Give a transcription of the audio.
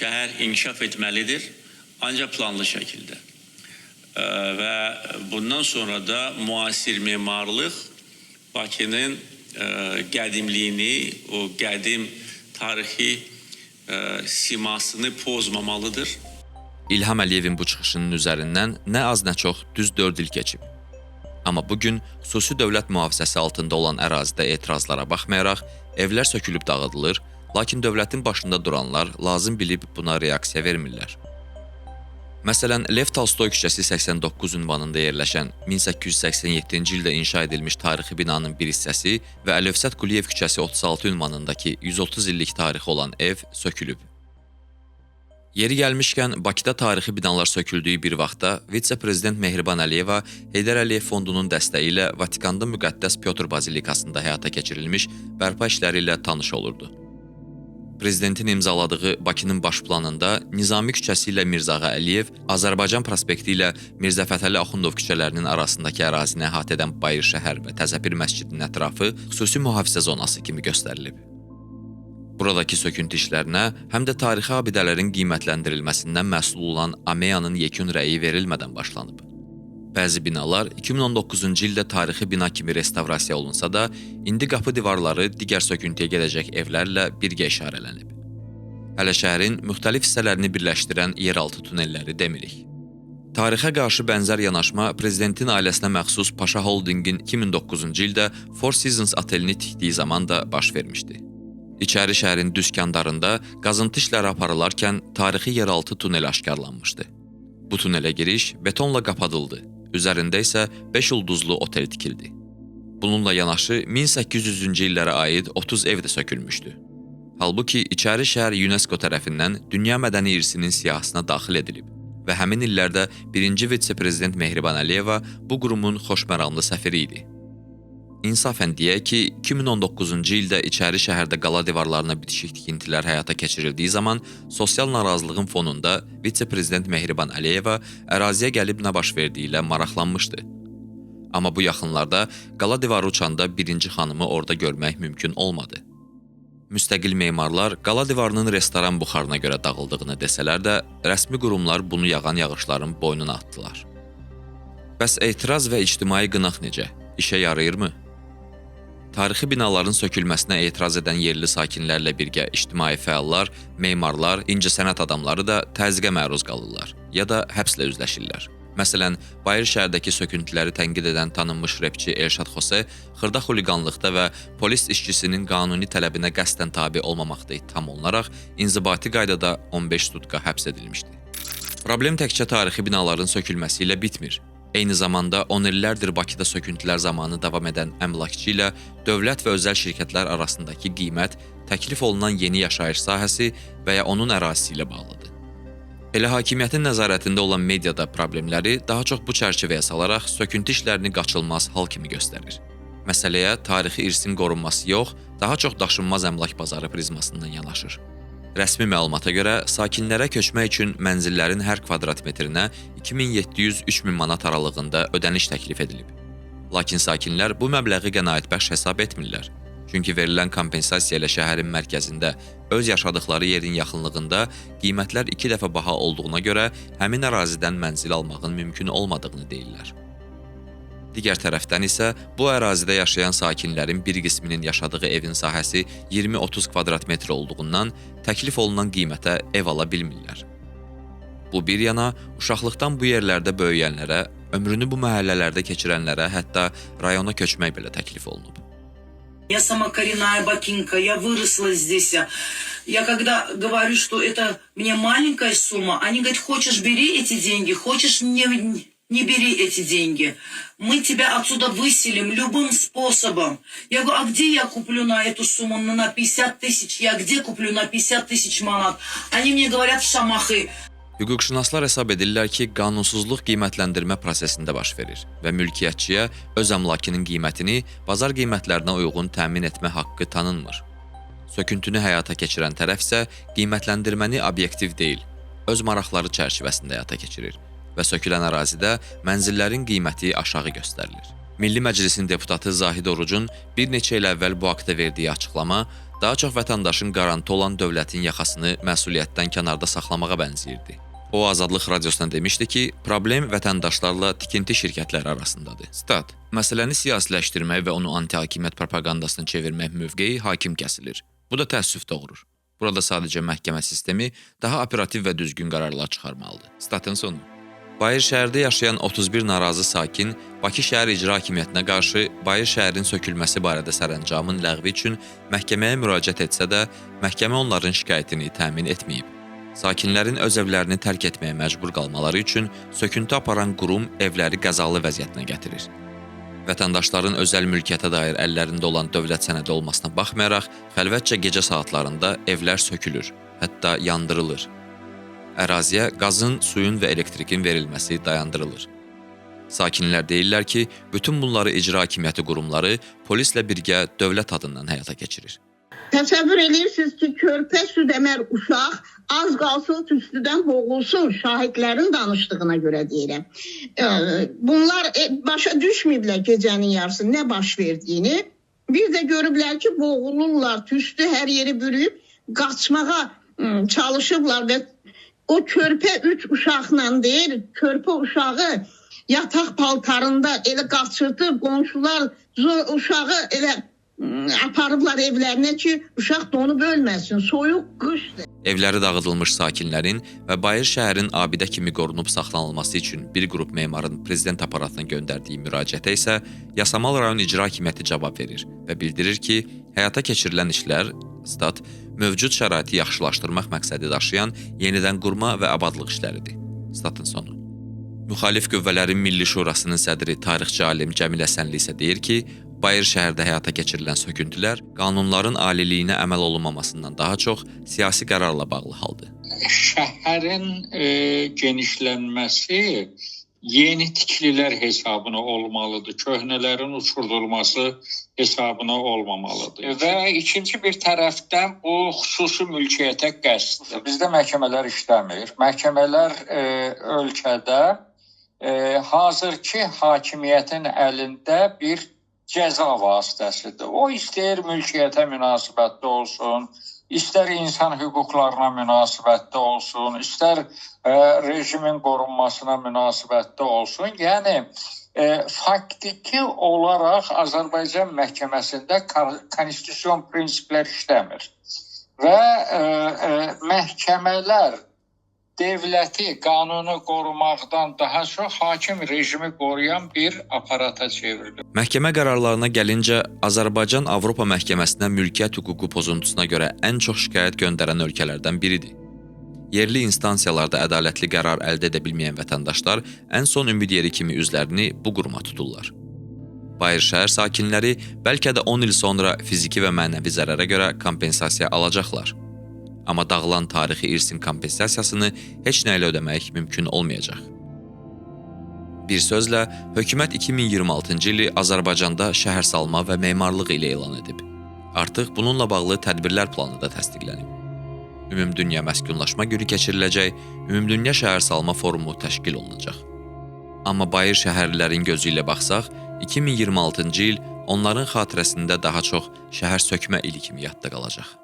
Şəhər inkişaf etməlidir, ancaq planlı şəkildə. Və bundan sonra da müasir memarlıq Bakının qədimliyini, o qədim tarixi simasını pozmamalıdır. İlham Əliyevin bu çıxışının üzərindən nə az nə çox düz 4 il keçib. Amma bu gün xüsusi dövlət mühafizəsi altında olan ərazidə etirazlara baxmayaraq evlər sökülüb dağıdılır, lakin dövlətin başında duranlar lazım bilib buna reaksiya vermirlər. Məsələn, Lev Tolstoy küçəsi 89 ünvanında yerləşən 1887-ci ildə inşa edilmiş tarixi binanın bir hissəsi və Əlövsət Quliyev küçəsi 36 ünvanındakı 130 illik tarixi olan ev sökülüb. Yeri gəlmişkən, Bakıda tarixi binalar söküldüyü bir vaxtda vitse-prezident Mehriban Əliyeva Heydər Əliyev fondunun dəstəyi ilə Vatikanda Müqəddəs Pyotr Bazilikasında həyata keçirilmiş bərpa işləri ilə tanış olurdu. Prezidentin imzaladığı Bakının baş planında Nizami küçəsi ilə Mirzağa Əliyev, Azərbaycan prospekti ilə Mirzə Fətəli Axundov küçələrinin arasındakı ərazini əhatə edən Bayır şəhər və Təzəpir məscidinin ətrafı xüsusi mühafizə zonası kimi göstərilib. Buradakı söküntü işlərinə həm də tarixi abidələrin qiymətləndirilməsindən məsul olan AMEA-nın yekun rəyi verilmədən başlanıb. Bəzi binalar 2019-cu ildə tarixi bina kimi restavrasiya olunsa da, indi qapı divarları digər söküntüyə gedəcək evlərlə birgə işarələnib. Hələ şəhərin müxtəlif hissələrini birləşdirən yeraltı tunelləri demirik. Tarixə qarşı bənzər yanaşma prezidentin ailəsinə məxsus Paşa Holdingin 2009-cu ildə Four Seasons otelini tikdiyi zaman da baş vermişdi. İçəri şəhərin düz kəndarında qazıntı işləri aparılarkən tarixi yeraltı tunel aşkarlanmışdı. Bu tunelə giriş betonla qapadıldı. Üzərində isə 5 ulduzlu otel tikildi. Bununla yanaşı 1800-cü illərə aid 30 ev də sökülmüşdü. Halbuki İçəri şəhər UNESCO tərəfindən dünya mədəni irsinin siyahısına daxil edilib və həmin illərdə birinci vitse-prezident Mehriban Əliyeva bu qurumun xoşməramlı səfiri idi. İnsafən deyək ki, 2019-cu ildə İçəri şəhərdə qala divarlarına bitişik tikintilər həyata keçirildiyi zaman sosial narazılığın fonunda vitse-prezident Mehriban Əliyeva əraziyə gəlib nə baş verdiyi ilə maraqlanmışdı. Amma bu yaxınlarda qala divarı uçanda birinci xanımı orada görmək mümkün olmadı. Müstəqil memarlar qala divarının restoran buxarına görə dağıldığını desələr də, rəsmi qurumlar bunu yağan yağışların boynuna atdılar. Bəs etiraz və ictimai qınaq necə? İşə yarayırmı? Tarixi binaların sökülməsinə etiraz edən yerli sakinlərlə birgə ictimai fəallar, memarlar, incəsənət adamları da təzyiqə məruz qalırlar ya da həbslə üzləşirlər. Məsələn, Bayır şəhərdəki söküntüləri tənqid edən tanınmış repçi Elşad Xose xırda xuliqanlıqda və polis işçisinin qanuni tələbinə qəsdən tabe olmamaqda ittiham olunaraq inzibati qaydada 15 sutka həbs edilmişdi. Problem təkcə tarixi binaların sökülməsi ilə bitmir. Eyni zamanda 10 illərdir Bakıda söküntülər zamanı davam edən əmlakçı ilə dövlət və özəl şirkətlər arasındakı qiymət təklif olunan yeni yaşayış sahəsi və ya onun ərazisi ilə bağlıdır. Elə hakimiyyətin nəzarətində olan mediada problemləri daha çox bu çərçivəyə salaraq söküntü işlərini qaçılmaz hal kimi göstərir. Məsələyə tarixi irsin qorunması yox, daha çox daşınmaz əmlak bazarı prizmasından yanaşır. Rəsmi məlumata görə sakinlərə köçmək üçün mənzillərin hər kvadrat metrinə 2700-3000 manat aralığında ödəniş təklif edilib. Lakin sakinlər bu məbləği qənaətbəxş hesab etmirlər. Çünki verilən kompensasiya ilə şəhərin mərkəzində öz yaşadıkları yerin yaxınlığında qiymətlər 2 dəfə baha olduğuna görə həmin ərazidən mənzil almağın mümkün olmadığını deyirlər. Digər tərəfdən isə bu ərazidə yaşayan sakinlərin bir qisminin yaşadığı evin sahəsi 20-30 kvadrat metr olduğundan təklif olunan qiymətə ev ala bilmirlər. Bu bir yana, uşaqlıqdan bu yerlərdə böyüyənlərə, ömrünü bu məhəllələrdə keçirənlərə hətta rayona köçmək belə təklif olunub. Я сама коренная бакинка, я выросла здесь. Я когда говорю, что это мне маленькая сумма, они говорят, хочешь, бери эти деньги, хочешь, не бери эти деньги. Мы тебя отсюда выселим любым способом. Я говорю, а где я куплю на эту сумму, на 50 тысяч? Я где куплю на 50 тысяч манат? Они мне говорят, в Шамахы. Hüquqşünaslar hesab edirlər ki, qanunsuzluq qiymətləndirmə prosesində baş verir və mülkiyyətçiyə öz əmlakının qiymətini bazar qiymətlərinə uyğun təmin etmə haqqı tanınmır. Söküntünü həyata keçirən tərəf isə qiymətləndirməni obyektiv deyil, öz maraqları çərçivəsində həyata keçirir və sökülən ərazidə mənzillərin qiyməti aşağı göstərilir. Milli Məclisin deputatı Zahid Orucun bir neçə il əvvəl bu haqda verdiyi açıqlama daha çox vətəndaşın qaranti olan dövlətin yaxasını məsuliyyətdən kənarda saxlamağa bənzəyirdi. O Azadlıq Radiosuna demişdi ki, problem vətəndaşlarla tikinti şirkətləri arasındadır. Stat: Məsələni siyasiləşdirmək və onu anti-hakimiyyət propaqandasına çevirmək mövqeyi hakim kəsilir. Bu da təəssüf doğurur. Burada sadəcə məhkəmə sistemi daha operativ və düzgün qərarlar çıxarmalıdır. Statın sonu. Bayır şəhərdə yaşayan 31 narazı sakin Bakı şəhər icra hakimiyyətinə qarşı Bayır şəhərin sökülməsi barədə sərəncamın ləğvi üçün məhkəməyə müraciət etsə də, məhkəmə onların şikayətini təmin etməyib. Sakinlərin öz evlərini tərk etməyə məcbur qalmaları üçün söküntü aparan qurum evləri qəzalı vəziyyətinə gətirir. Vətəndaşların özəl mülkiyyətə dair əllərində olan dövlət sənədi olmasına baxmayaraq, xəlvətcə gecə saatlarında evlər sökülür, hətta yandırılır. Əraziyə qazın, suyun və elektrikin verilməsi dayandırılır. Sakinlər deyirlər ki, bütün bunları icra hakimiyyəti qurumları polislə birgə dövlət adından həyata keçirir. Təsəvvür edirsiniz ki, körpə südəmər uşaq az qalsın tüstüdən boğulsun, şahidlərin danışdığına görə deyirəm. Bunlar başa düşməyiblər gecənin yarısı nə baş verdiyini. Bir də görüblər ki, boğulurlar, tüstü hər yeri bürüyüb, qaçmağa çalışıblar və o körpə 3 uşaqla deyir, körpə uşağı yataq paltarında elə qaçırdı, qonşular uşağı elə aparıblar evlərinə ki, uşaq donub ölməsin, soyuq qışdır. Evləri dağıdılmış sakinlərin və Bayır şəhərin abidə kimi qorunub saxlanılması üçün bir qrup memarın prezident aparatına göndərdiyi müraciətə isə Yasamal rayon icra hakimiyyəti cavab verir və bildirir ki, həyata keçirilən işlər, stat, mövcud şəraiti yaxşılaşdırmaq məqsədi daşıyan yenidən qurma və abadlıq işləridir. Statın sonu. Müxalif Qüvvələrin Milli Şurasının sədri tarixçi alim Cəmil Həsənli isə deyir ki, Bayır şəhərdə həyata keçirilən söküntülər qanunların aliliyinə əməl olunmamasından daha çox siyasi qərarla bağlı haldır. Şəhərin genişlənməsi yeni tikililər hesabına olmalıdır. Köhnələrin uçurdulması hesabına olmamalıdır. Və ikinci bir tərəfdən bu xüsusi mülkiyyətə qəsddir. Bizdə məhkəmələr işləmir. Məhkəmələr ölkədə hazırki hakimiyyətin əlində bir cəza vasitəsidir. O istəyir mülkiyyətə münasibətdə olsun, istər insan hüquqlarına münasibətdə olsun, istər rejimin qorunmasına münasibətdə olsun. Yəni faktiki olaraq Azərbaycan məhkəməsində konstitusion prinsiplər işləmir və məhkəmələr devləti, qanunu qorumaqdan daha çox hakim rejimi qoruyan bir aparata çevrilir. Məhkəmə qərarlarına gəlincə, Azərbaycan Avropa Məhkəməsinə mülkiyyət hüququ pozuntusuna görə ən çox şikayət göndərən ölkələrdən biridir. Yerli instansiyalarda ədalətli qərar əldə edə bilməyən vətəndaşlar ən son ümid yeri kimi üzlərini bu quruma tuturlar. Bayır şəhər sakinləri bəlkə də 10 il sonra fiziki və mənəvi zərərə görə kompensasiya alacaqlar. Amma dağılan tarixi irsin kompensasiyasını heç nə ilə ödəmək mümkün olmayacaq. Bir sözlə, hökumət 2026-cı ili Azərbaycanda şəhər salma və memarlıq ili elan edib. Artıq bununla bağlı tədbirlər planı da təsdiqlənib. Ümumdünya məskunlaşma günü keçiriləcək, Ümumdünya şəhər salma forumu təşkil olunacaq. Amma Bayır şəhərlilərin gözü ilə baxsaq, 2026-cı il onların xatirəsində daha çox şəhər sökmə ili kimi yadda qalacaq.